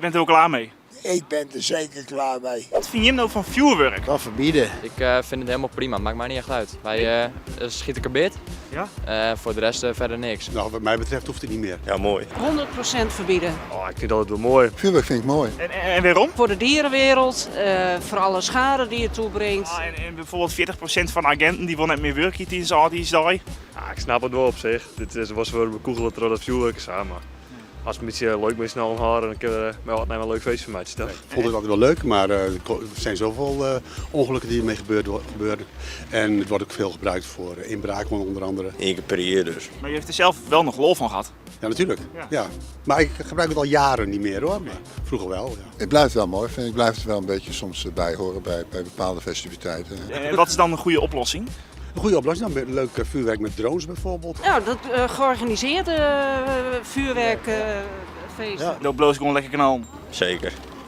Bent der wol klaar mei? Ik ben der seker klaar mei. Wat fine jim no fan fjoerwurk? Wel verbieden. Ik vind het helemaal prima, maakt mij niet echt uit. Wij schieten karbid, Ja? voor de rest verder niks. Nou, wat mij betreft hoeft het niet meer. Ja, mooi. 100% verbieden. Oh, ik vind dat wel mooi. Vuurwerk vind ik mooi. En wêrom? Voor de dierenwereld, voor alle schade die het toebrengt. Ah, en bijvoorbeeld 40% van de agenten die wil net mear wurkje tidens âldjiersdei. Ja, ik snap het wel op zich. Dit is, was voor bekogelen troch dat fjoerwurk sa, mar as it in bytsje leuk mei syn allen hâlde, dan kinne we mei wat een leuk feest fan meitsje, toch? Ik vond het altijd wel leuk, maar er zijn zoveel ongelukken die ermee gebeuren. En het wordt ook veel gebruikt voor inbraken onder andere. Eén keer per jaar dus. Mar je heeft der sels wol noch lol fan hân. Ja, natuurlijk. Ja. Ja. Maar ik gebruik het al jaren niet meer hoor, maar vroeger wel. Ja. Het blijft wel mooi, vind ik. Ik blijf het wel een beetje soms bij horen bij bepaalde festiviteiten. En wat is dan een goede oplossing? Een goede oplossing, dan leuk vuurwerk met drones bijvoorbeeld. Nou, dat georganiseerde vuurwerkfeesten. Ja. Dat bloos gewoon lekker knallen. Zeker.